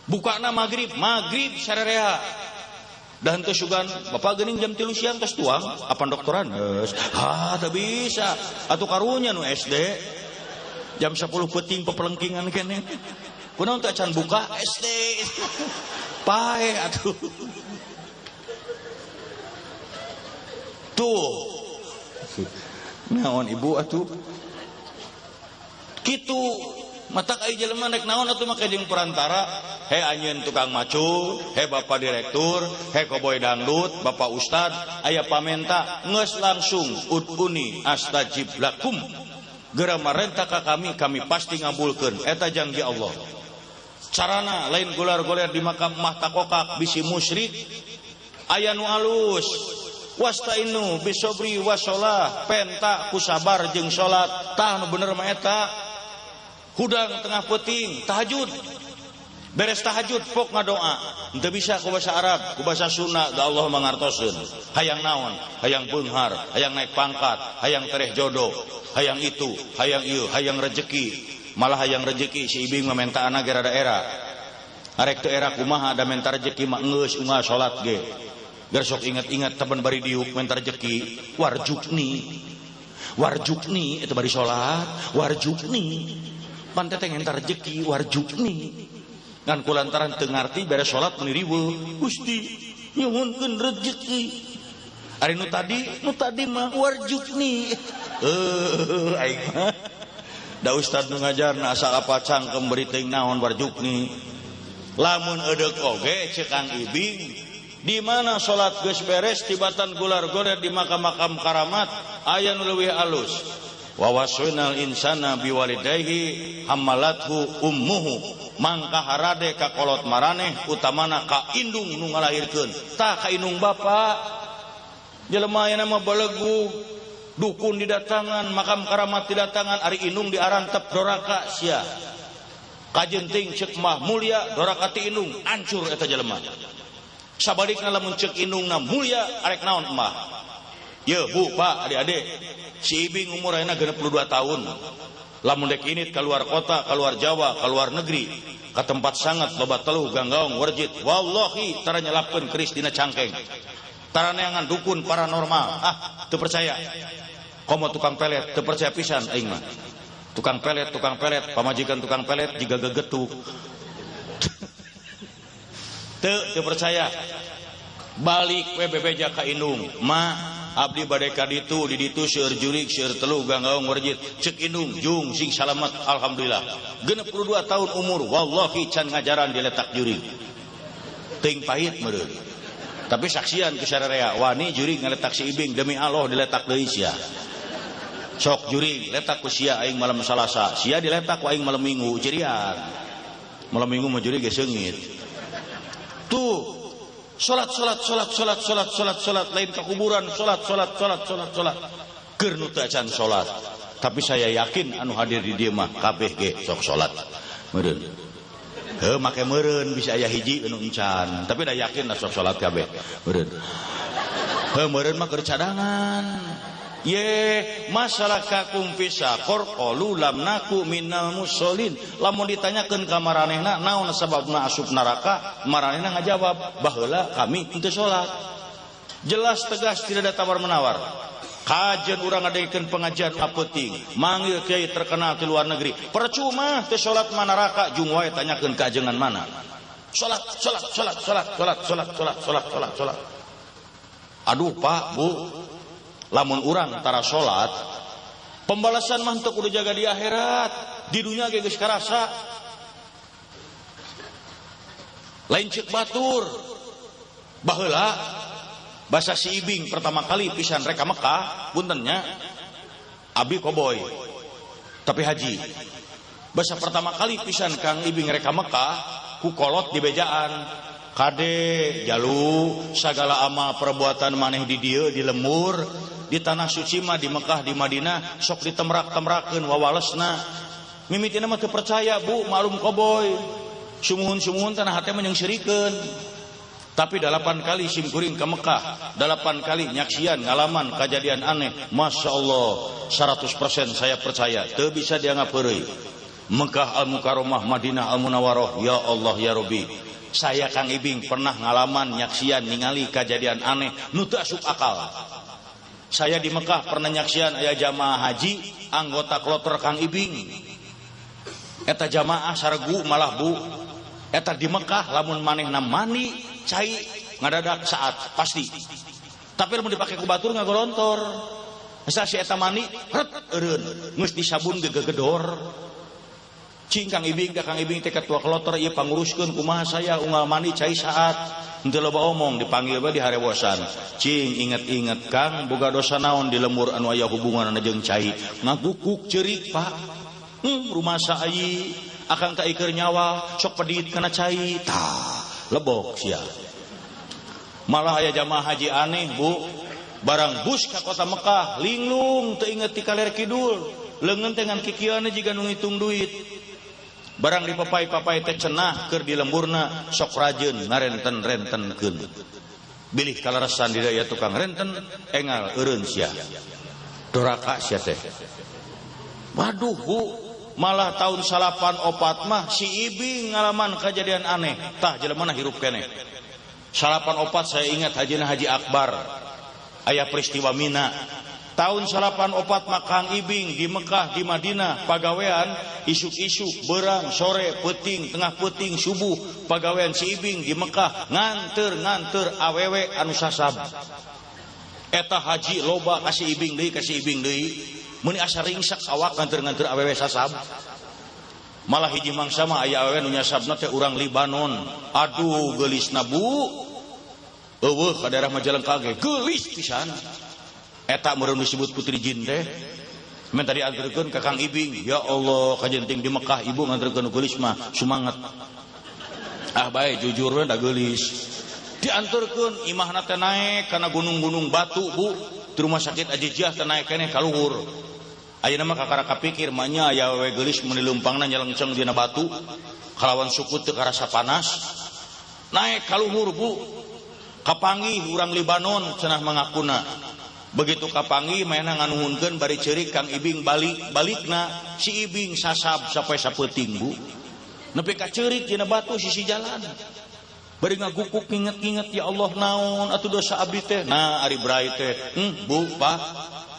Bukana magrib, magrib sarerea. Da henteu sugan, bapak geuning jam 3 siang tos tuang, apan doktoranes. Ha, teu bisa. Atuh karunya nu SD. Jam 10 peuting pepelengkingan keneh. Kunaon teh acan buka SD. Pae atuh. Tuh. Naon ibu atuh? Kitu matak ai jelema rek naon atuh make jeung perantara, he anjeun tukang macu, he bapak direktur, he koboy dangdut, bapak ustad, aya pamenta geus langsung uduni astajib lakum. Geura marenta ka kami, kami pasti ngabulkeun. Eta janji Allah. Carana lain golar-goler di makam mah takokak bisi musyrik, aya nu alus. Wastainu bisobri wasolah, penta ku sabar jeung salat, tah nu bener mah eta. Hudang tengah peuting tahajud, beres tahajud pok ngadoa, henteu bisa ku bahasa Arab, ku bahasa Sunda, da Allah mangartoseun. Hayang naon? Hayang beunghar, hayang naik pangkat, hayang tereh jodoh, hayang itu, hayang ieu, hayang rejeki. Malah hayang rejeki si Ibing mah mentaana ge rada era. Arek teu era kumaha da menta rejeki mah geus unggal salat ge. Gar sok ingat-ingat taban bari diuk minta rezeki warjukni. Warjukni eta bari salat, warjukni. Pan teh ngentar rezeki warjukni. Ngan kulantaran teu ngarti beres salat meuni riweuh. Gusti nyuhunkeun rezeki. Ari nu tadi mah warjukni. Aing mah da ustad nu ngajarna asa apa cangkem bari teuing naon warjukni. Lamun edeuk oge ceuk Kang Ibing di mana salat geus beres tibatan gular-goler di makam-makam karamat aya nu leuwih alus. Wa wasainal insana biwalidayhi hamalathu ummuhu mangka harade ka kolot maraneh utamana ka indung nu ngalahirkeun. Tah ka indung bapa jelema ayeuna mah belegu dukun didatangan makam karamat didatangan ari indung diarantep doraka sia. Kajenting ceuk mah mulia doraka ti indung ancur eta jelema. Sabalikna lamun ceuk indungna mulia arek naon emah. Ye bu pak adik-adik si Ibing umur ayeuna 62 tahun. Lamun dek init keluar kota, keluar Jawa, keluar negeri, ka tempat sangat loba teluh ganggaong warjit wallahi tara nyelapkeun keris dina cangkeng. Tara neangan dukun paranormal. Ah, teu percaya. Komo tukang pelet, teu percaya pisan aing mah. Tukang pelet, pamajikan tukang pelet jiga gegetuk. Teu percaya. Balik we bebeja ka indung. Ma, abdi bade ka ditu, di ditu seueur jurig, seueur teluh ganggaong warjit. Ceuk indung jung sing salamet alhamdulillah. 62 tahun umur wallahi can ngajaran diletak jurig. Teuing pahit meureun. Tapi saksian ku sararea wani jurig ngaletak si Ibing demi Allah diletak deui sia. Sok jurig letak ku sia aing malam Salasa, sia diletak ku aing malam Minggu cirian. Malam Minggu mah jurig geus seungit. Tuh salat salat salat salat salat salat salat lain ka kuburan salat salat salat salat salat. Keur nu teu acan salat. Tapi saya yakin anu hadir di dieu mah kabeh ge sok salat. Meureun. Heuh make meureun bisa aya hiji anu encan, tapi da yakin lah sok salat kabeh. Meureun. Heuh meureun mah keur cadangan. Ye masalah kakum fisaqor qalu lam naku minal musallin. Lamun ditanyakeun ka maranehna naon sababna asup neraka, maranehna ngajawab baheula kami henteu salat. Jelas tegas tidak ada tawar menawar. Kajian urang ngadekeun pengajian apeuting, manggil kiai terkenal di luar negeri. Percuma teu salat mah neraka, jung wae tanyakeun ka ajengan mana. Salat salat salat salat salat salat salat salat salat salat. Aduh Pak, Bu, lamun urang tara salat, pembalasan mah teu kudu jaga di akhirat, di dunia ge geus karasa. Lain ceuk batur. Baheula basa si Ibing pertama kali pisan reka Mekah, puntennya abi koboy tapi haji. Basa pertama kali pisan Kang Ibing reka Mekah ku kolot di bejaan. Kade jalu sagala amal perbuatan maneh di dieu di lemur di tanah suci mah di Mekah di Madinah sok ditemrak-temrakeun wawalesna. Mimitina mah teu percaya bu, malum koboy. Sumuhun-sumuhun tanah hate mah nyeungseurikeun. Tapi 8 kali simkuring ke Mekah, 8 kali nyaksian ngalaman kejadian aneh. Masya Allah, 100% saya percaya. Teu bisa dianggap heureuy. Mekah Al-Mukarramah, Madinah Al-Munawwarah, ya Allah ya Rabbi. Saya Kang Ibing pernah ngalaman nyaksian ningali kejadian aneh nu teu asup akal. Saya di Mekah pernah nyaksian aya jamaah haji anggota kloter Kang Ibing. Eta jamaah saregu malah bu. Eta di Mekah lamun manehna mandi cai ngadadak saat pasti. Tapi lamun dipake ku batur ngagolontor. Asa si eta mandi ret eureun geus disabun gegedor. Cing Kang Ibing da Kang Ibing teh ketua kloter ieu panguruskeun kumaha saya unggal mandi cai saat. Henteu loba omong dipanggil bae di harewosan. Cing inget-inget Kang boga dosa naon di lembur anu aya hubunganna jeung cai. Ngagukuk ceurik Pak. Rumasa ai akang ka iker nyawa sok pedit kana cai. Tah lebok sia. Malah aya jamaah haji aneh bu, barang bus ka kota Mekah linglung teu inget ti kaler kidul, leungeun teh ngan kikieuan jiga nu ngitung duit. Barang dipapai-papai teh cenah keur di lemburna sok rajeun ngarenten-rentenkeun. Bilih kaleresan di daya tukang renten engal eureun sia. Doraka sia teh. Waduh bu, malah tahun 94 mah si Ibing ngalaman kejadian aneh. Tah jelema na hirup keneh. Salapan opat saya ingat Hajina Haji Akbar aya peristiwa Mina. Tahun salapan opat Kang Ibing di Mekah di Madinah pagawean isuk-isuk berang sore peuting tengah peuting subuh pagawean si Ibing di Mekah nganter-nganter awewe anu sasab. Eta haji loba kasih Ibing deui meuni asa ringsak awak nganter-nganter awewe sasab. Malah hiji mangsa mah aya awewe nu nyasabna teh urang Libanon. Aduh geulisna bu. Eueuh ka daerah Majalengka ge geulis pisan. Eta meureun disebut putri jin teh. Men tadi anterkeun ka Kang Ibing, ya Allah kajenting di Mekah ibu nganterkeun geulis mah sumanget. Ah bae jujur we da geulis. Dianterkeun imahna teh naek kana gunung-gunung batu bu. Di rumah sakit Ajijiah teh naek keneh ka luhur. Ayeuna mah kakara kapikir mah nya aya we geulis mun leumpangna nyelengceng dina batu kalawan suku teu karasa panas. Naek ka luhur bu. Kapanggih urang Libanon cenah mangakuna. Begitu kapanggih mainna nganuhunkeun bari ceurik Kang Ibing balik balikna si Ibing sasab sampai sapeuting bu. Nepi ka ceurik dina batu sisi jalan. Bari ngagukuk nginget-nginget ya Allah naon atuh dosa abdi teh. Nah ari brai teh, bu pak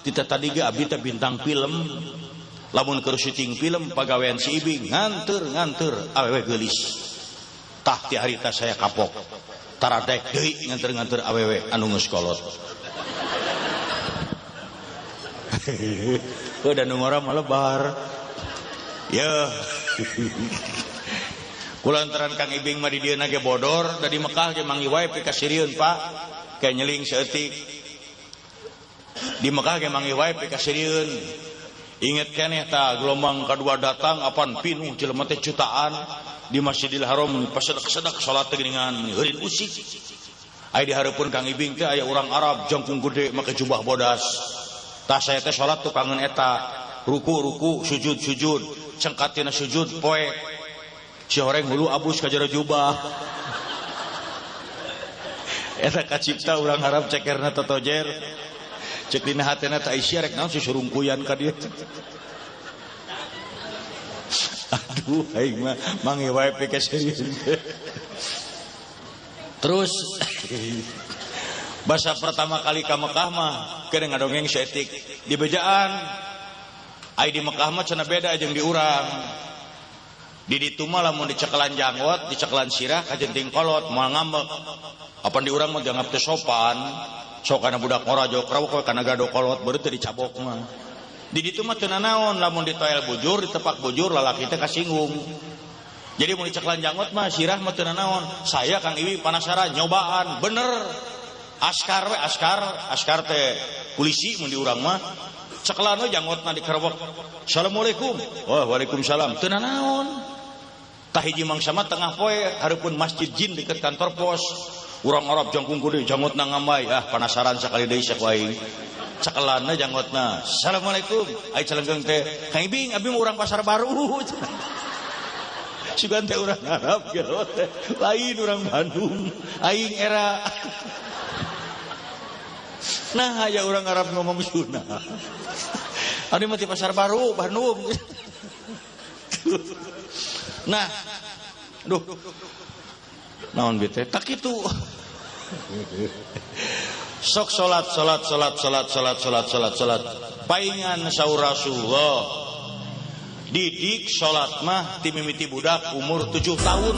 tita tadi ge abdi teh bintang film. Lamun keur syuting film pagawean si Ibing nganter-nganter awewe geulis. Tah ti harita saya kapok. Taradek deui nganter-nganter awewe anu geus kolot. Udah nu ngora mah lebar. Yeuh. Kulantaran Kang Ibing mah di dieu ge bodor, da di Mekah ge manggih wae pikasirieun Pak. Kayak nyeling saeutik. Di Mekah ge manggih wae pikasirieun. Inget keneh tah gelombang kadua datang apan pinuh jelema teh jutaan di Masjidil Haram pasedak-sedak salat teh geuningan heurin usik. Aya di hareupeun Kang Ibing teh aya urang Arab jangkung gede make jubah bodas. Tah saya teh salat tuh kangen eta, ruku-ruku, sujud-sujud, cengkatina sujud poek. Si horeng hulu abus ka jero jubah. Eta kacipta urang Arab cekerna totojer. Cek dina hatena teh Aisyah rek naon si surungkuyan ka dieu. Aduh aing mah mangi wae pikeun. Terus bahasa pertama kali ka Mekah mah keur ngadongeng saeutik di bejaan. Ai di Mekah mah cenah beda jeung di urang. Di ditu mah lamun dicekelan janggot, dicekelan sirah kajenting kolot moal ngambek. Apan di urang mah dianggap teu sopan. Sok kana budak ngora jok rawok kana gado kolot baru teu dicabok mah. Di ditu mah teu nanaon lamun ditoel bujur, ditepak bujur lalaki teh kasinggung. Jadi mun dicekelan janggot mah sirah mah teu nanaon. Saya Kang Iwi panasaran nyobaan bener. Askar we askar, askar teh polisi mun di urang mah cekelan we janggotna dikerewek. Assalamualaikum. Wah, waalaikumsalam. Teu nanaon. Tah hiji mangsa mah tengah poe hareupeun masjid jin deket kantor pos. Urang Arab jangkung gede janggotna ngambay. Ah, panasaran sakali deui sok wae. Cekelanna janggotna. Assalamualaikum. Ai celengkeung teh, Kang Ibing abdi mah urang Pasar Baru. Sugan teh urang Arab gelo teh. Lain urang Bandung. Aing era. Nah, aya orang Arab ngomong Sunda. Abdi mah ti Pasar Baru, Bandung. Nah, duh. Naon bete? Tak kitu. Sok salat salat salat salat salat salat salat salat. Paingan saur Rasulullah. Didik salat mah ti mimiti budak umur 7 tahun.